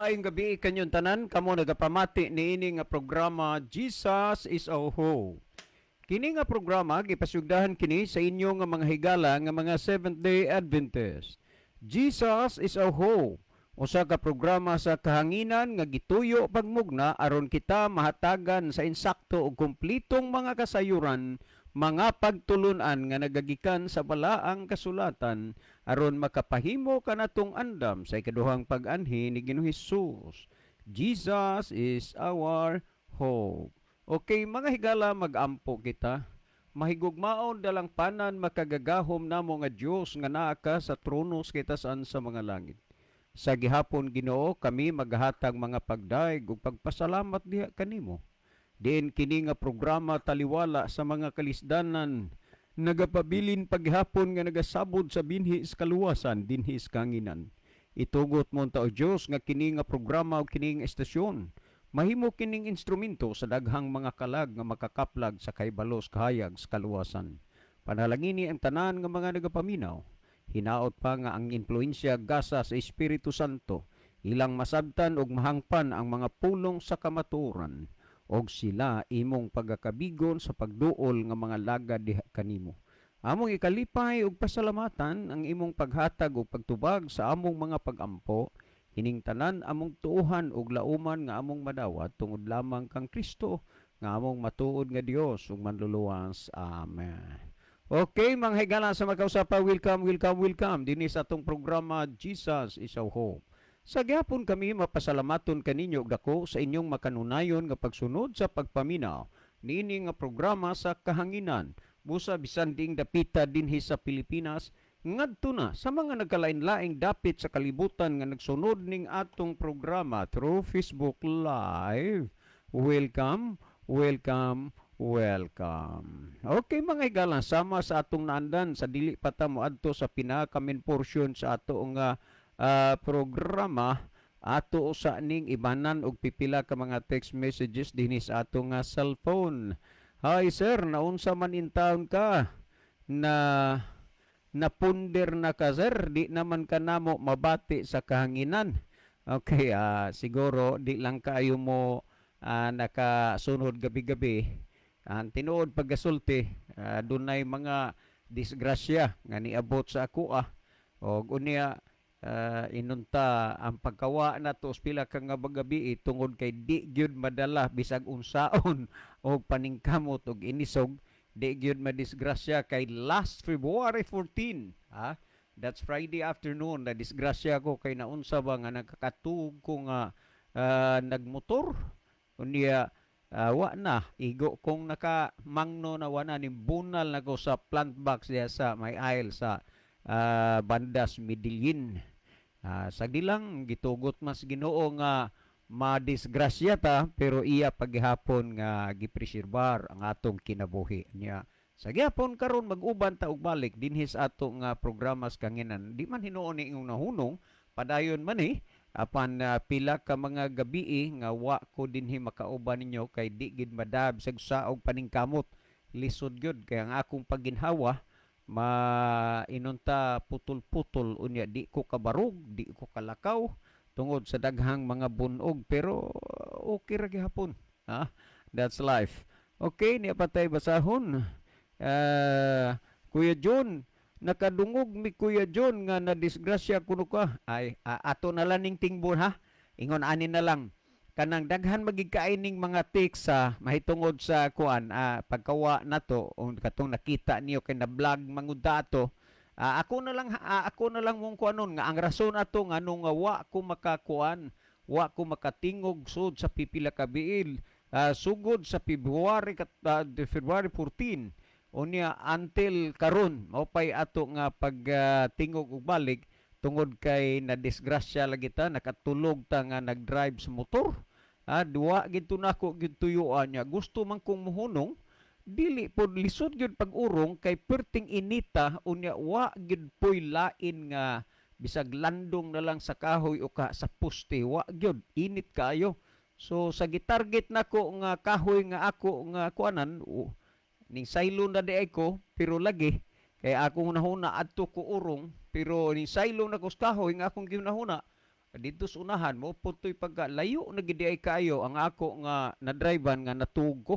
Maayong gabii kanyong tanan, kamo nagapamati niini nga programa, Jesus is Our Hope. Kini nga programa gipasugdahan kini sa inyo nga mga higala nga mga Seventh-day Adventist. Jesus is Our Hope. Usa ka programa sa kahanginan nga gituyo pagmugna aron kita mahatagan sa insakto ug kumplitong mga kasayuran, mga pagtulunan nga nagagikan sa balaang kasulatan aron makapahimo kanatong andam sa ikaduhang pag-anhi ni Ginoong Hesus. Jesus is our hope. Okay, mga higala, mag-ampo kita. Mahigugmaon, dalangpanan, makagagahom namo nga Dios nga naa ka sa trono sa kitasan sa mga langit. Sa gihapon, Ginoo, kami maghatag mga pagdayeg ug pagpasalamat diha kanimo. Diin kini nga programa, Taliwala sa mga Kalisdanan, nagapabilin paghapon nga nagasabod sa binhi sa kaluwasan dinhi sa kahanginan. Itugot mo ta, O Dios, nga kini nga programa ug kini nga estasyon mahimo kining instrumento sa daghang mga kalag nga makakaplag sa kahibalo sa kahayag sa kaluwasan. Panalangini ang tanan nga mga nagapaminaw. Hinaot pa nga ang impluensya gasa sa Espiritu Santo ilang masabtan ug mahangpan ang mga pulong sa kamatuoran og sila imong pagakabigon sa pagduol nga mga lagad diha kanimo. Among ikalipay ug pasalamatan ang imong paghatag ug pagtubag sa among mga pagampo. Hining tanan among tuohan ug lauman nga among madawat tungod lamang kang Kristo nga among matuod nga Dios ug manluluwas. Amen. Okay, mga higala sa makausapa, welcome, welcome, welcome dinhi sa atong programa, Jesus is Our Hope. Sa gihapon kami mapasalamaton kaninyo og dako sa inyong makanunayon nga pagsunod sa pagpaminaw niini nga programa sa kahanginan. Busa bisan ding dapita dinhi sa Pilipinas ngadto na sa mga nagkalain-laing dapit sa kalibutan nga nagsunod ning atong programa through Facebook Live. Welcome, welcome, welcome. Okay, mga higala, sama sa atong naandan sa dili pa ta moadto sa pinaka main portion sa ato nga programa, ato usa ning ibanan og pipila ka mga text messages dinhi sa ato nga cellphone. "Hi sir, naunsa man in town ka na napunder na ka, sir, di naman ka namo mabati sa kahanginan." Okay, siguro di lang kaayo mo nakasunod gabi-gabi. Ang tinuod pagkasulti, dunay mga disgrasya nga niabot sa ako ah. Og unya inunta ang pagkawa nato sa pila ka nga gabi tungod kay di gyud madala bisag unsaon og paningkamot og inisog, di gyud madisgrasya kay last February 14, ha, that's Friday afternoon, na disgrasya ko kay naunsa ba nga nagkakatug ko nga nagmotor, unya wa na igo kong naka mangno na wa na ni bunal na ko sa plant box diya sa may aisle sa Bandas Medellin. Sagdi lang gitugot mas Ginoo nga madisgrasya ta, pero iya paghapon nga gipreserbar ang atong kinabuhi niya. Sa gihapon karon mag-uban ta og balik dinhi sa ato nga programa sa kahanginan. Di man hinuon ni ingong nahunong, padayon man eh, apan pila ka mga gabii nga wa ko dinhi makauban ninyo kay di gid madab sa saog paningkamot. Lisod gyud kay ang akong pagginhawa ma inunta putol-putol, unya di ko kabarog, di ko kalakaw tungod sa daghang mga bunog, pero okay ra gihapon ha, that's life. Okay, niya patay basahon. "Kuya John, nakadungog mi, Kuya John, nga nadisgrasya kuno ka." Ay, ato na lang ning tingbon ha. Ingon ani na lang, kanang daghan magig ning mga text sa mahitungod sa kuan pagkawa nato o katong nakita niyo kay na vlog mangud ato. Ako na lang mong kuanon nga ang rason ato nga nga wa ko makakuan, wa ko makatingog sud sa pipila ka biil sugod sa February 14 unya until karon mao pay ato nga pagtingog og balik tungod kay na disgrasya lagi ta, nakatulog ta nga nag-drive sa motor. Duwa gid nako gid tuyuan niya. Gusto man kong muhunong, dili pod, lisod gyud pag-urong kay perting inita, unya wa gyud poy lain nga bisag landong na lang sa kahoy o ka sa poste, wa gyud, init kaayo. So sa gitarget nako nga kahoy nga ako nga kuanan, ning saylo na di ko, pero lagi kay akong hunahuna adto ko urong, pero ning saylo na ko sa kahoy nga akong gihunahuna. Didto sa unahan mo putoy pagka layo na gid ay kaayo ang ako nga na-drivean nga natug ko.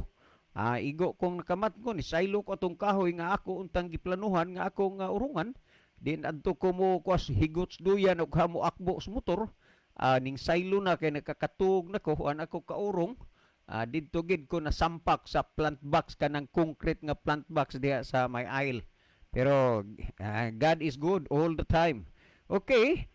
Igo kong nakamat ko ni saylo ko atong kahoy nga ako untang giplanuhan nga ako nga urungan din adto ko mo kuas higot duyan og hamo akbo sa motor. Ning saylo na kay nakakatug na ko an ako kaurong. Didto gid ko nasampak sa plant box, kanang concrete nga plant box diha sa may aisle. Pero God is good all the time. Okay,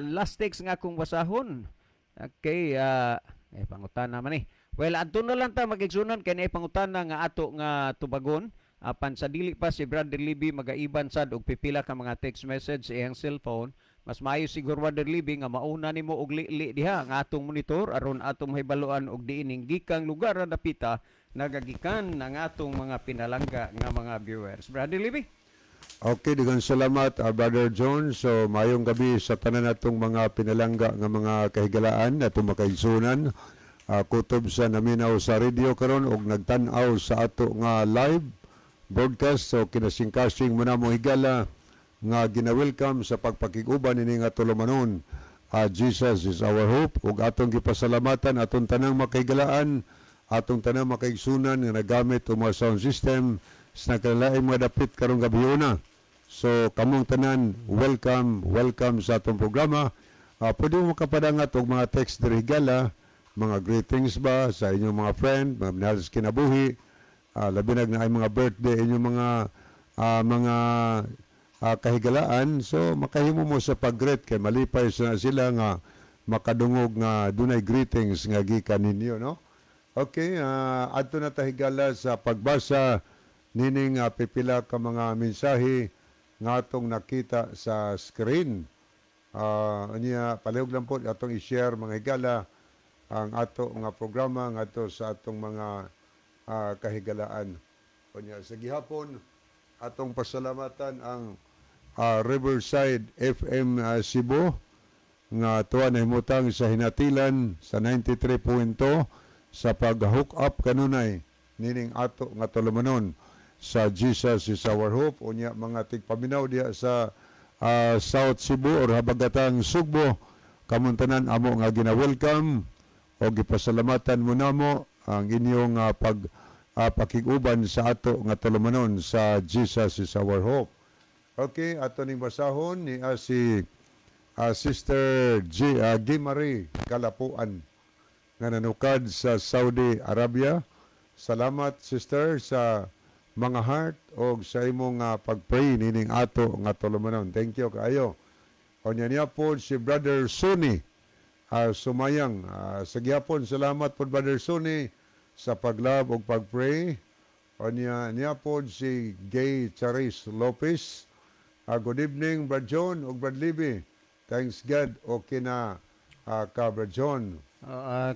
last text nga akong basahon. Okay, eh pangutana man eh. Well, adto na lang ta, mga kaigsuonan, kay naay pangutana nga ato nga tubagon. Apan sa dili pa si Brother Libby magaiban sad og pipila ka mga text message sa iyang cellphone, mas maayo siguro, Brother Libby, nga mauna nimo og lili diha ang atong monitor aron atong mahibaluan og diining gikang lugar ra dapita nagagikan ang atong mga pinalangga nga mga viewers. Brother Libby. Okay, daghang salamat, Brother John. So mayong gabi sa tanan natong mga pinalangga nga mga kahigalaan, atong makaigsunan. Kutob sa naminaw sa radio karon og nagtan-aw sa ato nga live broadcast. So kinasingkasing mo na mo, higala, nga gina-welcome sa pagpakig-uban ini nga tulumanon. Jesus is our hope, ug atong gipasalamatan atong tanang makahigalaan, atong tanang makaigsunan nga nagamit og mga sound system sa nakalaing mga dapit karong gabiuna. So kamong tanan, welcome, welcome sa atong programa. Pwede mo makapadangat og mga text diri, higala, mga greetings ba sa inyong mga friend, mga minahal sa kinabuhi, labi na ay mga birthday inyong mga kahigalaan. So makahimo mo sa pag-greet kay malipay sa sila nga makadungog nga dunay greetings nga gikan ninyo, no? Okay, adto na ta, higala, sa pagbasa nining pipila ka mga mensahe nga atong nakita sa screen. Unya palihog lang po atong i-share, mga higala, ang ato nga programa ngadto sa atong mga kahigalaan. Unya sa gihapon atong pasalamatan ang Riverside FM Cebu nga tuwa nahimutang sa hinatilan sa 93.2 sa pag-hook up kanunay nining ato nga tulumanon sa Jesus is our hope. Unya mga tigpaminaw diha sa South Cebu or habagatang Sugbo, kamong tanan amo nga gina-welcome o gipasalamatan mo namo ang inyong pag pakig-uban sa ato nga tulumanon sa Jesus is our hope. Okay, ato ning basahon ni si Sister G, Marie Kalapuan nga nanukad sa Saudi Arabia. Salamat, Sister, sa mga heart o sa imong pag-pray nining ato nga tulumanon. Thank you kaayo. Unya niya po si Brother Sunny Sumayang. Sa gihapon, salamat po, Brother Sunny, sa pag-love ug pag-pray. Unya niya po si Gay Charis Lopez. Good evening, Brad John ug Brad Libby. Thanks God, okay na ka, Brad John.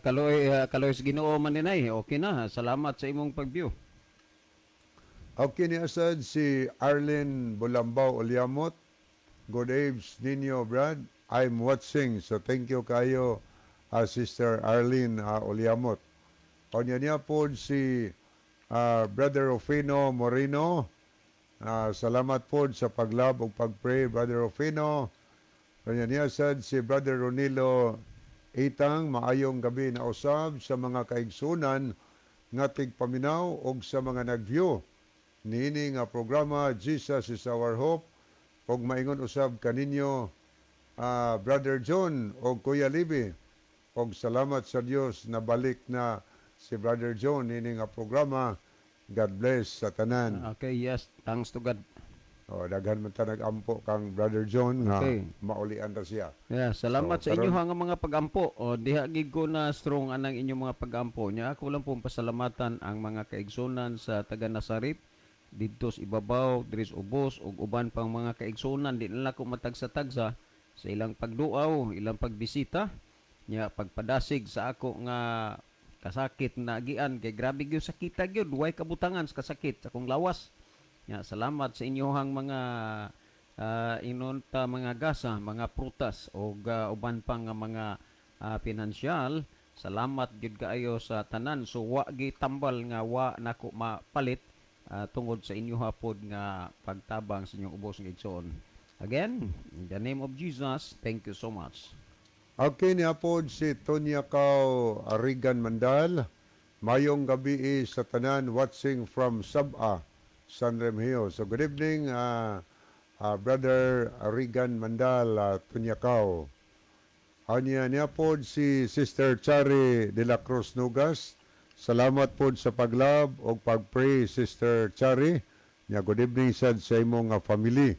Kaloy sa Ginoo man dinay. Okay na. Salamat sa imong pag-view. Okay ni asad si Arlene Bulambao Olyamot. Good eves ninyo, Brad. I'm watching. So thank you kayo, Sister Arlene Olyamot. Unya niya po si Brother Rufino Moreno. Salamat po sa pag-love ug pag-pray, Brother Rufino. Unya niya sad si Brother Ronilo Itang, maayong gabi na usab sa mga kaigsunan nga tigpaminaw og sa mga nag-view niini nga programa Jesus is our hope, ug maingon usab kaninyo, Brother John og Kuya Libby, og salamat sa Dios na balik na si Brother John niini nga programa. God bless sa tanan. Okay, yes. Thanks to God. O, daghan man ta nag-ampo kang Brother John nga maulian ra siya. Yeah, salamat So, sa inyo karon nga mga pagampo. O diha gid ko na strong anang inyong mga pagampo. Nya ako lang pong pasalamatan ang mga kaigsunan sa taga Nasarip didto sa ibabaw, diri sa ubos ug uban pang mga kaigsunan, di na lang ko matagsa-tagsa sa ilang pagduaw, ilang pagbisita, nya pagpadasig sa ako nga kasakit na agian kay grabe gyud sakita gyud, way kabutangan sa kasakit sa akong lawas. Nya salamat sa inyohang mga inon ta mga gasa, mga prutas o uban pang nga mga pinansyal. Salamat gyud kaayo sa tanan. So wa gi tambal nga wa nako mapalit tungod sa inyo hapod nga pagtabang sa inyong ubos nga igsoon. Again, in the name of Jesus, thank you so much. Okay, niya pod si Tonya Cao Arigan Mandal. Mayong gabi sa tanan, watching from Sab-a, San Remigio. So good evening, Brother Arigan Mandal, Tonya Cao. Anya niya pod si Sister Chari de la Cruz Nugas. Salamat pod sa pag-love o pag-pray, Sister Chari. Nya good evening sad sa imong nga family.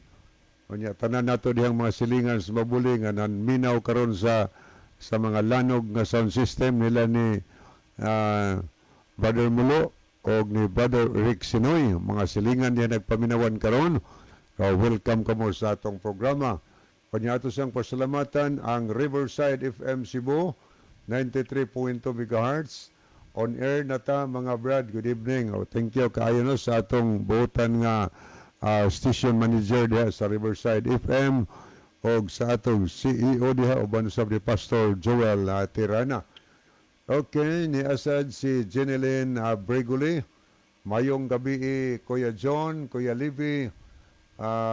Unya tanan nato dihang mga silingan sa Mabuli nga nanminaw karon sa mga lanog nga sound system nila ni Brother Mulo og ni Brother Rick Sinoy, mga silingan diha nagpaminawan karon. Welcome kamo sa atong programa. Unya ato siyang pasalamatan ang Riverside FM Cebu, 93.2 MHz. On air na ta, mga brad. Good evening. Oh, thank you kaayo no sa atong buotan nga station manager diha sa Riverside FM og sa atong CEO diha uban usab ni Pastor Joel Tirana. Okay, ni asad si Jeneline Bregoli. Mayong gabi, Kuya John, Kuya Libby,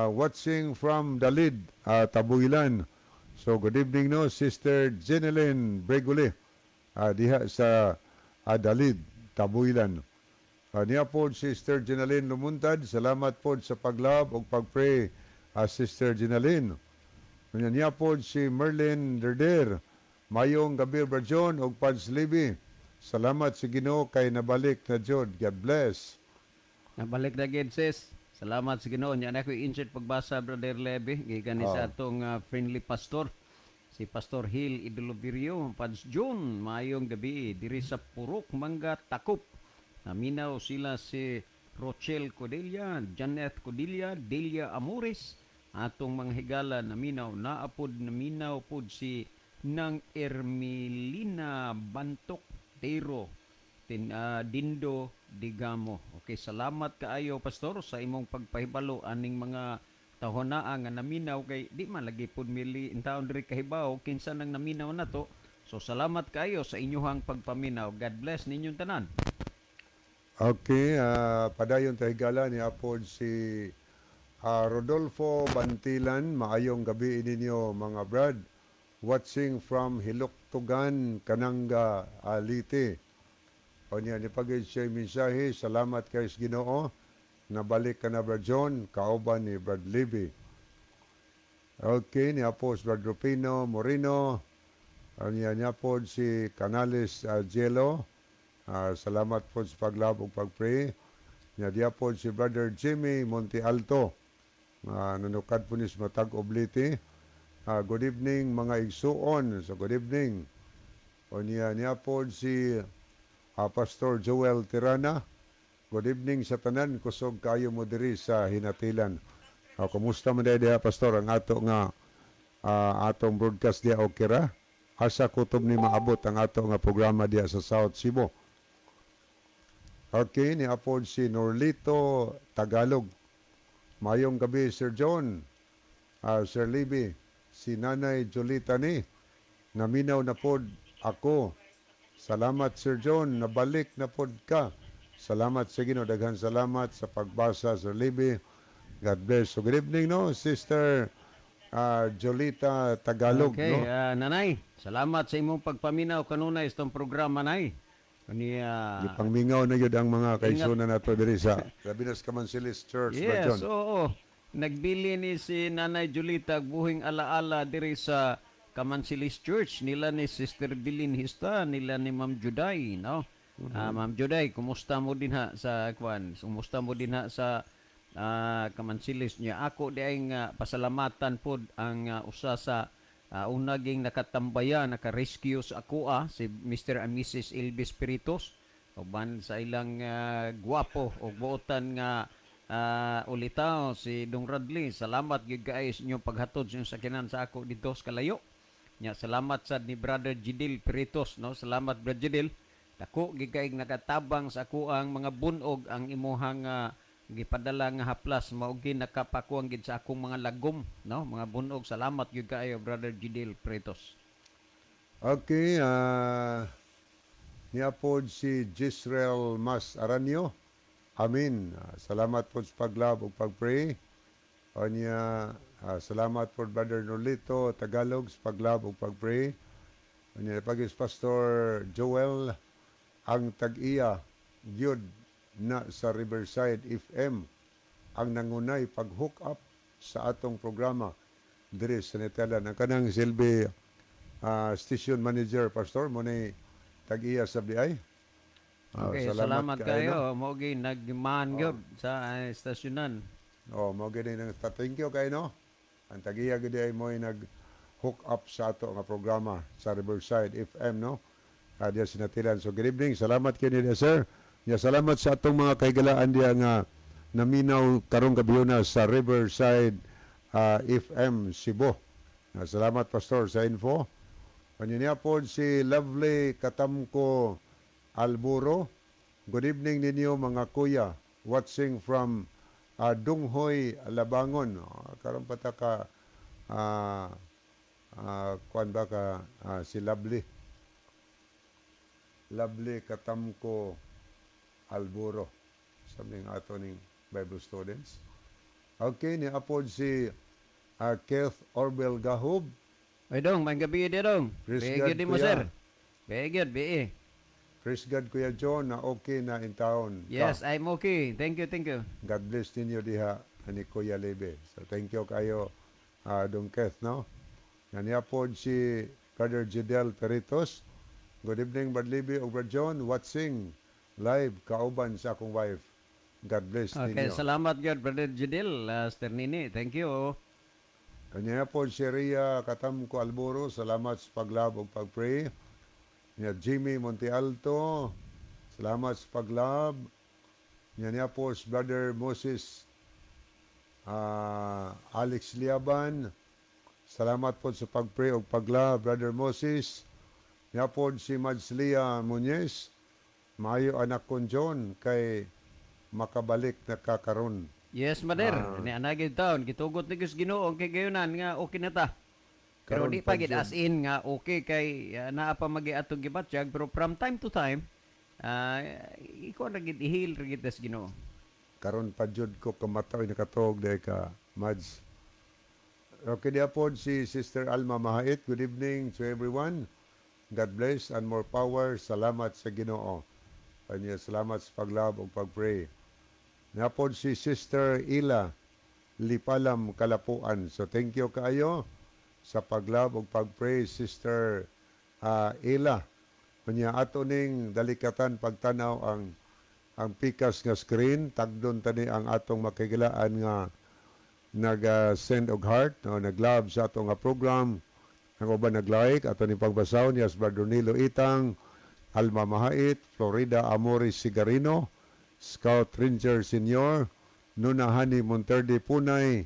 watching from Dalid, Tabuilan. So good evening no, Sister Jeneline Bregoli, diha sa Dalid, Tabuilan. Niya po Sister Jeneline Lumuntad, salamat po sa pag-love ug pag-pray, Sister Jeneline. Unya niya po si Merlin Derder. Mayong gabi, Bro John ug Pads Libby. Salamat sa Ginoo kay nabalik na jud. God bless. Nabalik na gid, sis. Salamat sa Ginoo. Nya na ko insert pagbasa, Brother Levy, gikan ni sa atong friendly pastor, si Pastor Hill Idolovirio. Pads John, maayong gabi diri sa Purok Mangga, Takop. Naminaw sila si Rochelle Codelia, Janeth Codelia, Delia Amores, atong mga higala naminaw. Naapod naminaw pod si nang Ermelina Bantok Tero tin Dindo Digamo. Okay, salamat kaayo, Pastor, sa imong pagpahibalo aning mga tahonaa nga naminaw kay di man lagi pud mili taon diri kahibaw kinsa nang naminaw nato. So salamat kaayo sa inyuhang pagpaminaw. God bless ninyong tanan. Okay, padayon ta, higala, ni apod si Rodolfo Bantilan. Maayong gabi ninyo, mga brad. Watching from Hiluktugan, Kananga, Leyte. O niya, ni pagid siya mensahe, salamat kay sa Ginoo. Nabalik ka na, Brad John, kauban ni Brad Libby. Okay, ni apod si Brad Rufino Moreno. O niya, niya po si Canales Jello. Salamat po sa pag-love ug pag-pray. Nya diya po si Brother Jimmy Monte Alto. Nanukad po ni sa Matag Obliti. Good evening, mga igsuon. So good evening. O niya niya po si Pastor Joel Tirana. Good evening sa tanan, kusog kayo mo diri sa Hinatilan. Kumusta man diha, Pastor, ang ato nga atong broadcast diha, okay ra? Asa kutob ni maabot ang ato nga programa diha sa South Cebu? Okay, ni apod si Norlito Tagalog. Mayong gabi, Sir John, Sir Libby, si Nanay Jolita ni. Naminaw na pod ako. Salamat, Sir John, nabalik na pod ka. Salamat sa Ginoo, daghan salamat sa pagbasa, Sir Libby. God bless. So good evening no, Sister Jolita Tagalog, Okay, no. Nanay, salamat sa imong pagpaminaw kanunay sa itong programa, nay. Kani Gipangmingaw na gyud ang mga kaigsuonan nato diri sa Rabinas Kamansilis Church, Brad Yes, John. oo. Nagbili ni si Nanay Julita og buhing alaala diri sa Kamansilis Church nila ni Sister Bilin Hista, nila ni Ma'am Juday, no? Ma'am Juday, kumusta mo din ha sa kwan? Kumusta mo din ha sa Kamansilis niya? Ako di ay nga pasalamatan pod ang usa sa unaging nakatambaya, naka-rescue sa akoa, si Mr. and Mrs. Elvis Peritos uban sa ilang gwapo o buotan nga ulitaw si Dong Radley. Salamat gyud kaayo sa inyong paghatod sa inyong sakyanan sa ako dito sa kalayo. Nya salamat sad ni Brother Jidil Peritos, no? Salamat, Brother Jidil. Dako gyud kay nakatabang sa ako ang mga bunog ang imuhang gipadala nga haplas, mao gyud nakapakuang gid sa akong mga lagom, no? Mga bunog. Salamat gyud kaayo, Brother Jidil Peritos. Okay, niya pod si Gisrael Mas Aranyo. Amin. Salamat po sa pag-love ug pag-pray. O niya, salamat po Brother Nolito Tagalog sa pag-love ug pag-pray. Unya pag is Pastor Joel, ang tag-iya gyud na sa Riverside FM ang nangunay pag-hook up sa atong programa diri sa Nitelan. Ang kanang silbi station manager, Pastor, mo ni tag-iya sa BI. Okay, salamat kaayo, kayo. Mao gyud nagman gyud sa estasyonan. No? Oh, mo gyud nang thank you kayo, no. Ang tag-iya gyud ay mo nag hook up sa ato nga programa sa Riverside FM, no. Diya sa Natilan. So good evening. Salamat kini niya, sir. Ya, salamat sa atong mga kahigalaan diya nga naminaw karong gabhiona sa Riverside FM Cebu. Salamat, Pastor, sa info. Kanya po si Lovely Katamko Alburo. Good evening ninyo, mga kuya. Watching from Dunghoy, Labangon. Karon pa ta ka kuan ba ka si Lovely. Lovely Katamko Alburo. Sa ning ato ning Bible students. Okay, ni apod si Keith Orbel Gahub. Oy dong, may gabi di dong. Praise Be God, gyud mo, kuya. Sir. Be gyud, be. Praise God, Kuya John, na okay na in town ka. Yes, I'm okay. Thank you, thank you. God bless ninyo diha ani Kuya Lebe. So thank you kayo, Dong Keith, no? Yan po si Brother Jidel Peritos. Good evening, Brad Libby ug Brad John, watching live kauban sa akong wife. God bless Okay, ninyo. Salamat gyud, Brother Jidel, Sternini. Thank you. Kanya po si Ria Katamko Alboro, salamat sa pag-love ug pag-pray. Nya Jimmy Montealto, salamat sa pag-love. Nya niya po si Brother Moses Alex Liaban, salamat po sa pag-pray ug pag-love, Brother Moses. Niya po si Madslia Muñez, maayo anak kon John kay makabalik na kakaron. Yes, Mader. Ni anagid taon gitugot ni Gus Ginoo ang kagayunan nga okay na ta. Pero Karon di pa pa gid jud. As in nga okay kay naa pa magi atong gibatyag, pero from time to time ikaw na gid i-heal ra gid tas Ginoo. Karon pa jud ko kamataw nakatuog dahil ka, Mads. Okay, diya po si Sister Alma Mahait. Good evening to everyone. God bless and more power. Salamat sa Ginoo. Kanya salamat sa pag-love ug pag-pray. Napod si Sister Ila Lipalam Kalapuan. So thank you kaayo sa pag-love ug pag-pray, Sister Ila. Kanya ato ning dalikatan pagtanaw ang pikas nga screen, tagdon tani ang atong makigilaan nga nag-send og heart, no, nag-love sa atong nga program, ang uban nag-like. Ato ni pagbasahon niya si Brother Nilo Itang, Alma Mahait, Florida Amores Sigarino, Scout Ranger Senior, Nuna Hani Monterde Punay,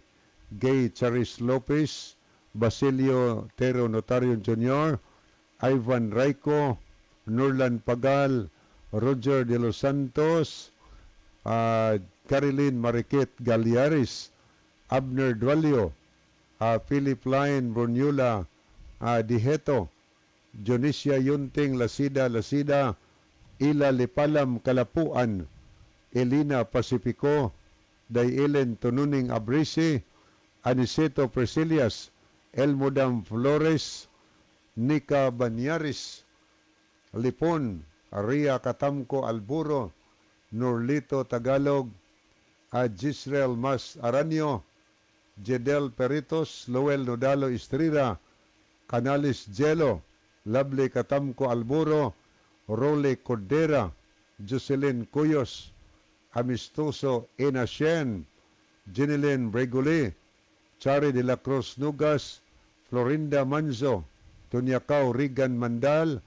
Gay Charis Lopez, Basilio Tero Notario Jr., Ivan Raico, Nurlan Pagal, Roger De Los Santos, Carilyn Mariquet Galiaris, Abner Dualio, Philip Line Brunula Diheto, Dionisia Yunting Lasida Lasida, Ila Lipalam Kalapuan, Elina Pacifico, Dayelen Tununing Abrisi, Aniceto Priscilias, Elmodam Flores, Nika Banyaris, Lipon, Aria Katamko Alburo, Nurlito Tagalog, Gisrael Mas Aranio, Jedel Peritos, Lowell Nodalo Estrida, Canales Gelo, Lovely Katamko Alburo, Role Cordera, Jocelyn Cuyos, Amistoso Enasien, Jeneline Bregoli, Chari de la Cruz Nugas, Florinda Manzo, Tunyakaw Regan Mandal,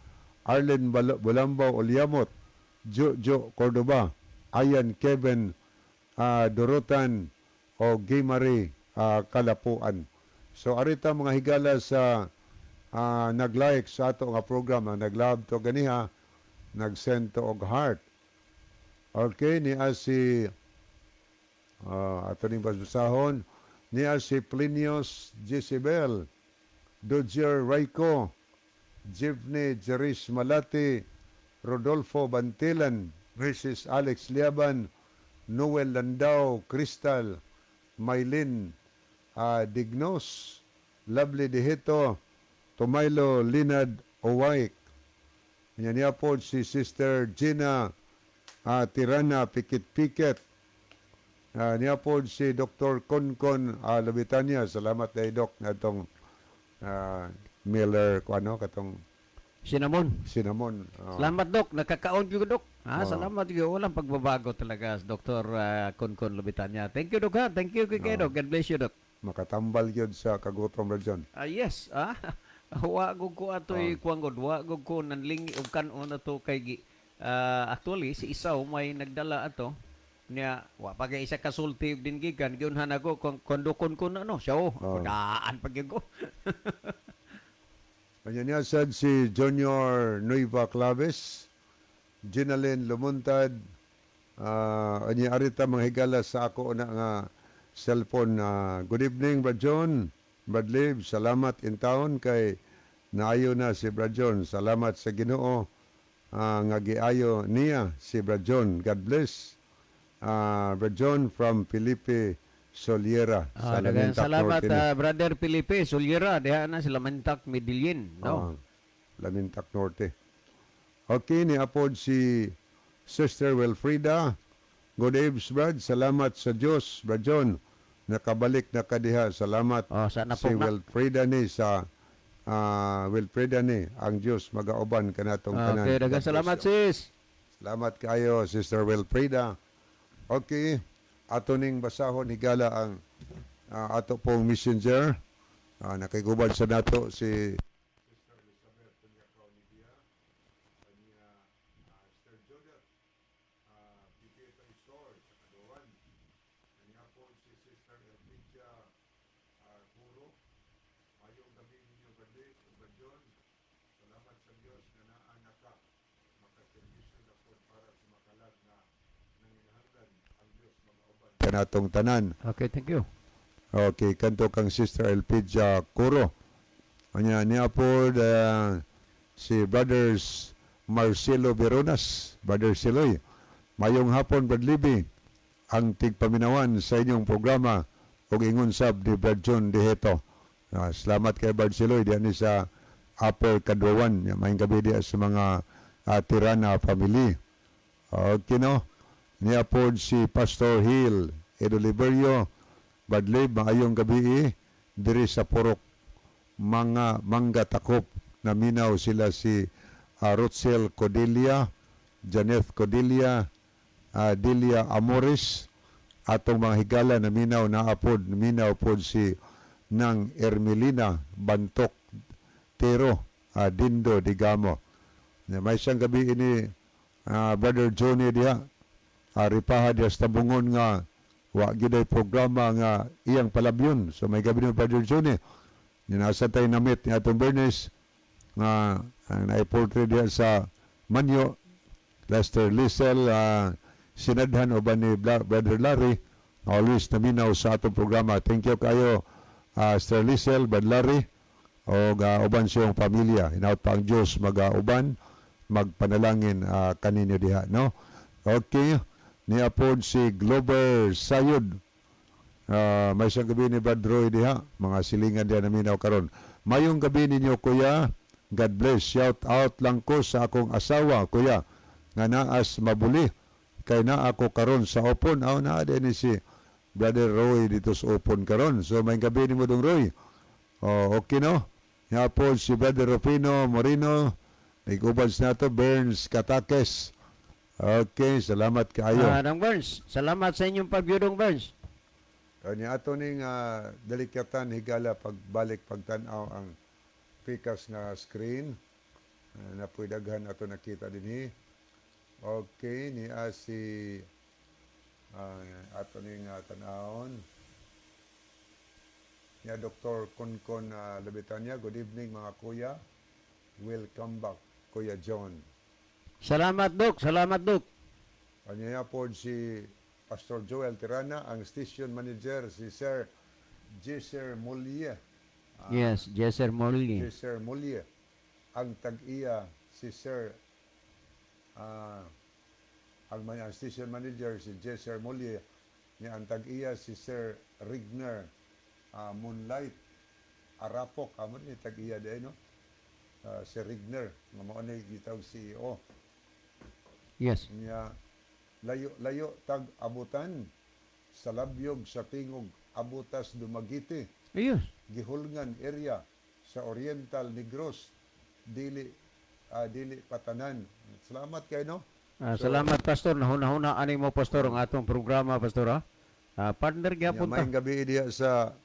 Arlen Bulambaw Olyamot, Jojo Cordoba, Ayan Kevin Dorotan o Gimari Kalapuan. So arita mga higala sa nag-like sa ato nga program, ang nag-love to ganiha, nag-send to og heart. Okay, niya si ato ning basbasahon, niya si Plinius Jezebel, Dozier Rayco, Jivne Jeris Malati, Rodolfo Bantilan, Mrs. Alex Liaban, Noel Landau, Crystal, Maylin Dignos, Lovely Dihito, Tomaylo Linad. Owike. Nya niya po si Sister Gina Tirana Pikit-Pikit. Niya po si Dr. Konkon Labitania. Salamat kay Doc na itong Miller, kung ano, katong Cinnamon. cinnamon. Oh. Salamat, Dok. Nakakaon gyud, Dok. Ha, Oo. salamat gyud. Walang pagbabago talaga, Dr. Konkon Lubitanya. Thank you, Dok, ha. Thank you kay Dok. God bless you, Dok. Makatambal yun sa kagutom ra dyan. Ah, yes, ah. Wa gud ko atoy kuan gud, wa gud ko nanlingi og kan-on ato kay actually si Isaw may nagdala ato niya, wa pa kay isa kasulti din gikan giunhan ako kung kondukon ko na no siya oh, Oo. daan pa gyud ko. Kanya niya sad si Junior Nueva Claves, Ginalyn Lumuntad, anya arita mga higala sa ako na nga cellphone. Good evening, Brad John, Brad Liv, salamat in town kay naayo na si Brad John. Salamat sa Ginoo nga giayo niya si Brad John. God bless. Brad John from Felipe Soliera Ah, sa daghang Lamintac salamat Norte ni. Brother Felipe Sulyera diha na sila Mantak Medellin, no. Ah, Lamintac Norte. Okay, ni apod si Sister Wilfrida. Good evening, Brad. Salamat sa Diyos, Brad John. Nakabalik na kadiha. Salamat Oh, sana si po na. Wilfrida ni sa Wilfrida ni ang Diyos magauban kanatong tanan. Okay, daghang God bless salamat, you. sis. Salamat kayo, Sister Wilfrida. Okay, ato ning basahon higala ang ato pong messenger. Nakigubad sa nato si Sister Elizabeth Punyakaw Nidia, kanya Sister Judith, Pipita Isor sa Kaduan, kanya po si Sister Elpidia Puro. Mayong gabi ninyo, Brad Brad John. Salamat sa Diyos nga naa na ka. Makaservisyo na po para sa makalag na nanginahanglan ang Diyos magauban kanatong tanan. Okay, thank you. Okay, kanto kang Sister Elpidia Curo. Anya niya po si Brothers Marcelo Veronas, Brother Siloy. Mayong hapon, Brad Libby, ang tigpaminawan sa inyong programa ug ingon sab ni Brad John Diheto. Salamat kay Brad Siloy diyan ni sa Upper Kadwawan. Maayong gabi diya sa mga Tirana family. Okay, no? Niya po si Pastor Hill Edoliberio Badlib, maayong gabi eh, diri sa Purok mga Mangga Takop naminaw sila si Rotzel Codilia, Janeth Codilia, Delia Amores, atong mga higala naminaw na apod, naminaw pod si nang Ermelina Bantok Tero Dindo Digamo. Na may isang gabi ini Brother Johnny diha ripaha diha sa Tambungon nga wa gyud ay programa nga iyang palabyon. So may gabi ni Brother Johnny. Nasa tayo namit ni atong Bernice nga ang naiportray diha sa Manyo Lester Lisel sinadhan uban ni Brother Larry always naminaw sa atong programa. Thank you kayo Sir Lisel, Brother Larry o uban siyang pamilya. Hinaut pa ang Diyos magauban magpanalangin kaninyo diha, no? Okay, niya pod si Glover Sayod. May isang gabi ni Brad Roy diha, mga silingan diha naminaw karon. Mayong gabi ninyo kuya. God bless. Shout out lang ko sa akong asawa kuya nga naas mabuli kay naa ako karon sa Opon. Aw naa din ni si Brother Roy dito sa Opon karon. So may gabi nimo dong Roy. Oh, okay no? Nga po si Brother Rufino Moreno. Nag-uban sa nato Burns Katakes. Okay, salamat kaayo. Dong Burns, salamat sa inyong pagyudong, Burns. Kanya ato ning delikatan higala pagbalik pagtan-aw ang pikas nga screen. Napuy daghan ato nakita dinhi. Okay, niya si ato ning tan-awon. Niya Dr. Konkon Labitanya, good evening mga kuya. Welcome back, Kuya John. Salamat, Dok. Salamat, Dok. Kanya po si Pastor Joel Tirana, ang station manager si Sir Jesser Mulie. Yes, Jesser Morley. Si Sir Mulie. Ang tag-iya si Sir ang station manager si Jesser Mulie niya ang tag-iya si Sir Rigner Moonlight Arapok amo ni tag-iya di no. Si Rigner nga mao ni gitawag CEO. Nya layo layo tag abutan sa labyog sa tingog abutas Dumaguete, Gihulngan area sa Oriental Negros, dili patanan. Salamat kay, no. Ah, salamat, Pastor. Nahuna-huna ani mo, Pastor, ang atong programa, Pastor, ha. Ah, partner gyapon ta. Maayong gabi diha sa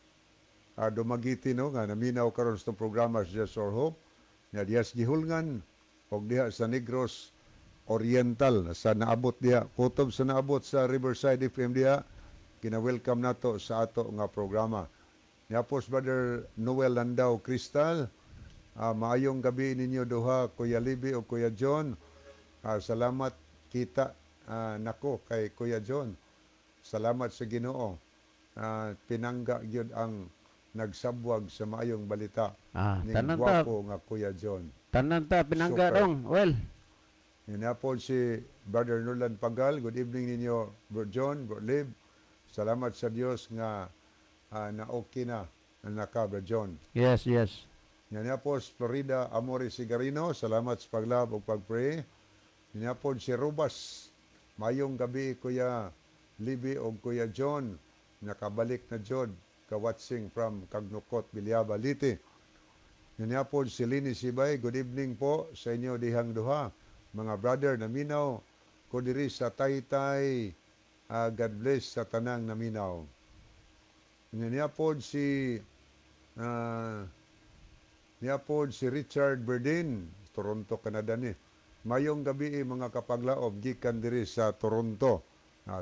Dumaguete, no, nga naminaw karon sa programa sa Jesus Our Hope. Nya diha sa Gihulngan og diha sa Negros Oriental sa naabot diha, kutob sa naabot sa Riverside FM diha, gina-welcome nato sa ato nga programa. Niapos Brother Noel Landau Crystal, maayong gabi ninyo duha, Kuya Libby o Kuya John. Salamat kita nako kay Kuya John. Salamat sa Ginoo. Pinangga gyud ang nagsabwag sa maayong balita ning Tanan ta. gwapo nga Kuya John. Tanan ta pinangga Super. dong. Well, Ninapon si Brother Nolan Pagal. Good evening ninyo, Bro John, Bro Lib. Salamat sa Dios nga na okay na na naka, Bro John. Yes. Ninapos Florida Amore Sigarino. Salamat sa paglab ug pagpray. Ninapon si Rubas. Mayong gabi, Kuya Libby o Kuya John. Nakabalik na jud ka-watching from Kagnukot, Bilyaba, Leyte. Ninapon si Lini Sibay. Good evening po sa inyo dihang duha. Mga brother, naminaw ko diri sa Taytay. God bless sa tanang naminaw. Ninapon si Richard Berdin, Toronto, Canada ni. Mayong gabi eh, mga kapaglaom gikan diri sa Toronto.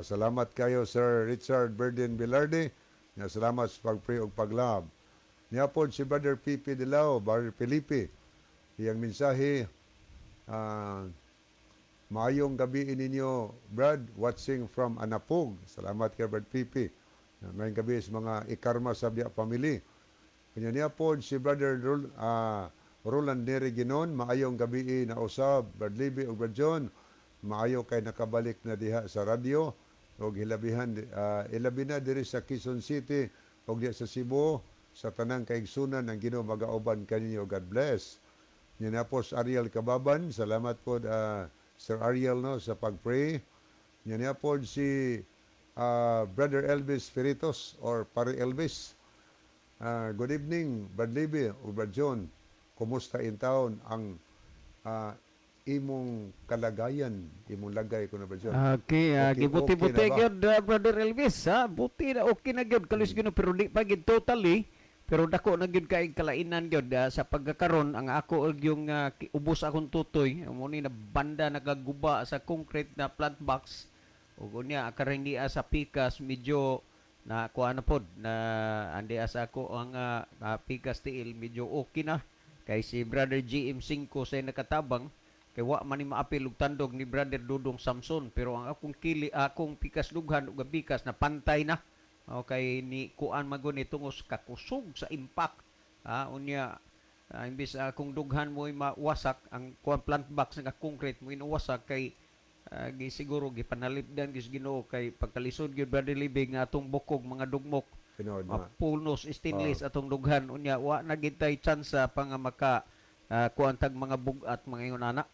Salamat kayo, Sir Richard Berdin Bilarde. Nga salamat sa pagpray og paglab. Niapod si Brother Pipi Dilao, Brother Felipe. Iyang mensahe, maayong gabi ninyo, Brad, watching from Anapog. Salamat kay Brad Pipi. Maayong gabi sa mga Ikarma Sabya family. Kanya niya po si Brother Roland Neri Ginon, maayong gabi na usab, Brad Libby ug Brad John, maayo kay nakabalik na diha sa radyo ug hilabihan ilabi na diri sa Quezon City ug diha sa Cebu sa tanang kaigsunan, ang Ginoo magauban kaninyo. God bless. Niya po si Ariel Kababan, salamat po Sir Ariel, no, sa pag-pray. Niya po si Brother Elvis Feritos or Pare Elvis. Good evening, Brad Libby o Brad John. Kumusta in town ang imong kalagayan, imong lagay ko na, Brad John? Okay, Okay, gibuti-buti okay na ba? gyud, Brother Elvis, ha. Buti na okay na gyud kalis gyud, pero di pa gyud totally, pero dako na gyud kay kalainan gyud sa pagkakaron ang ako og yung ubos akong tutoy mo ni na banda nagaguba sa concrete na plant box ug unya karon di sa pikas medyo na kuha na pod na andi sa ako ang pikas tiil, medyo okay na kay si Brother GM5 sa nakatabang kay wa man ni maapil og tandog ni Brother Dudong Samson, pero ang akong kili, akong pikas dughan ug ang pikas na pantay na. Okay ni kuan magun ni tungos kakusog sa impact. Unya imbis akong dughan mo mawasak ang kuan plant box nga concrete mo inuwasak kay gi siguro gipanalipdan gis Ginoo kay pagkalisod gyud, Brother Libby, nga atong bukog mga dugmok Tinuod na. mapunos stainless atong dughan, unya wa na gid tay tsansa pa nga maka kuan tag mga bug-at mga ingon ana.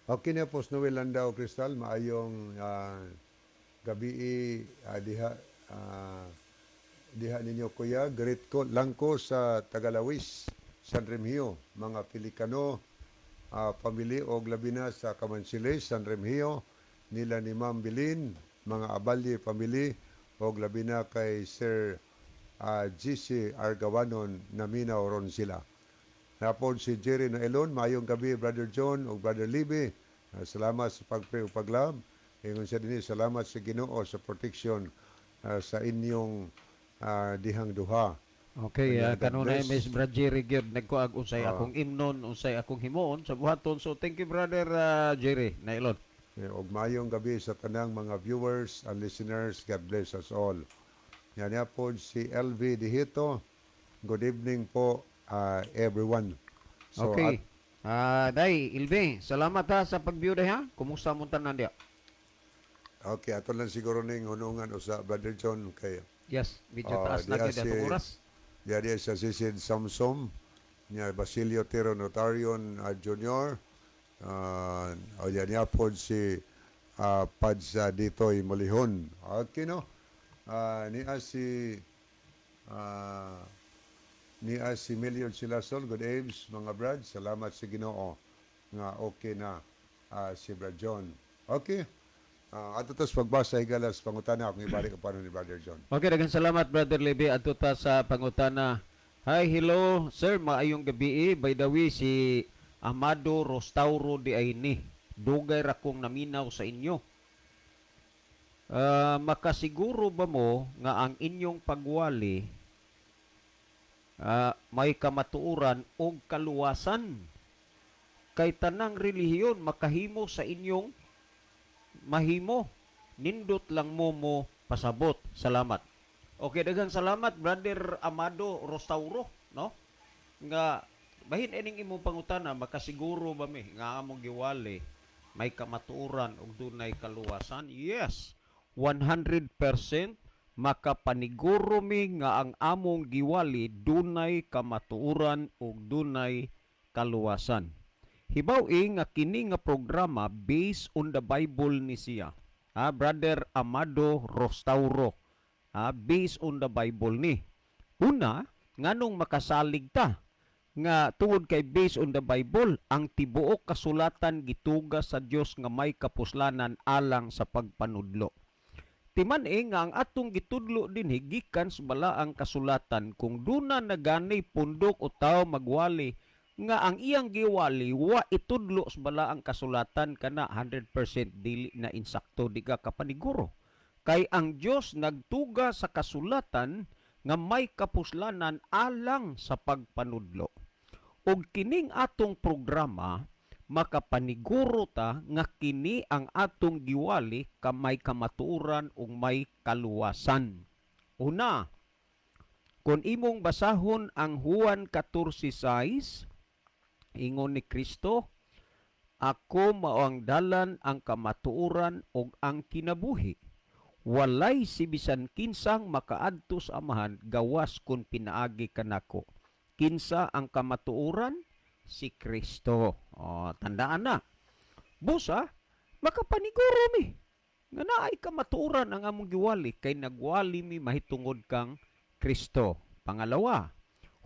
Okay na po, Noel Landau Crystal, maayong gabi diha diha ninyo, kuya. Greet ko lang ko sa Tagalawis, San Remigio, mga Pilikano, family og labi na sa Kamansiles, San Remigio, nila ni Ma'am Bilin, mga Abalye family og labi na kay Sir GC Argawanon, naminaw ron sila. Napod si Jerry Naelon, maayong gabi, Brother John ug Brother Libby. Salamat sa pagpray ug paglab. Ingon siya dinhi, salamat sa Ginoo sa protection sa inyong dihang duha. Okay, Kanya, God kanunay bless. Miss Brad Jerry gyud nagkuag unsay akong imnon, unsay akong himuon sa buhaton. So thank you, Brother Jerry Nailon. Ug maayong gabi sa tanang mga viewers and listeners. God bless us all. Yan niya po si LV Dihito. Good evening po everyone. So, Okay. Day Ilve, salamat ha sa pag-view day ha. Kumusta mo tanan diya? Okay, ato lang siguro ning hunungan usa, Brother John, kay Yes, medyo Ah, taas na diha gyud atong oras. Diya diya sa Sisid Samsom. Nya Basilio Tero Notarion Jr. O yan niya po si Pads Ditoy Molihon. Okay, no? Niya si Milion Silasol, good eves, mga brad. Salamat sa Ginoo nga okay na si Brad John. Okay. Ato tas pagbasa, higala, sa pangutana akong ibalik pa ni Brother John. Okay, daghang salamat, Brother Lebe. Adto ta sa pangutana. Hi, hello, sir, maayong gabi eh. By the way, si Amado Rostauro di ay ni. Dugay ra kong naminaw sa inyo. Makasiguro ba mo nga ang inyong pagwali may kamatuoran og kaluwasan? Kay tanang relihiyon makahimo sa inyong mahimo. Nindot lang mo mo pasabot. Salamat. Okay, daghang salamat, Brother Amado Rostauro, no? Nga bahin ining imong pangutana, makasiguro ba mi nga among giwali may kamatuoran ug dunay kaluwasan? Yes. 100% makapaniguro mi nga ang among giwali dunay kamatuoran ug dunay kaluwasan. Hibaw-i nga kini nga programa based on the Bible ni siya. Ha, Brother Amado Rostauro. Ha, based on the Bible ni. Una, nganong makasalig ta nga tungod kay based on the Bible, ang tibuok kasulatan gituga sa Dios nga may kapuslanan alang sa pagpanudlo. Timan e nga ang atong gitudlo dinhi gikan sa balaang kasulatan. Kung duna na gani pundok o tao magwali nga ang iyang giwali wa itudlo sa balaang kasulatan, kana 100% dili na insakto, di ka kapaniguro. Kay ang Dios nagtuga sa kasulatan nga may kapuslanan alang sa pagpanudlo. Ug kining atong programa, makapaniguro ta nga kini ang atong giwali ka may kamatuoran ug may kaluwasan. Una, kung imong basahon ang Juan 14:6, ingon ni Kristo, "Ako mao ang dalan, ang kamatuoran ug ang kinabuhi. Walay si bisan kinsang makaadto sa Amahan gawas kun pinaagi kanako." Kinsa ang kamatuoran? Si Kristo. O, tandaan na. Busa, makapaniguro mi nga naay kamatuoran ang among giwali kay nagwali mi mahitungod kang Kristo. Pangalawa,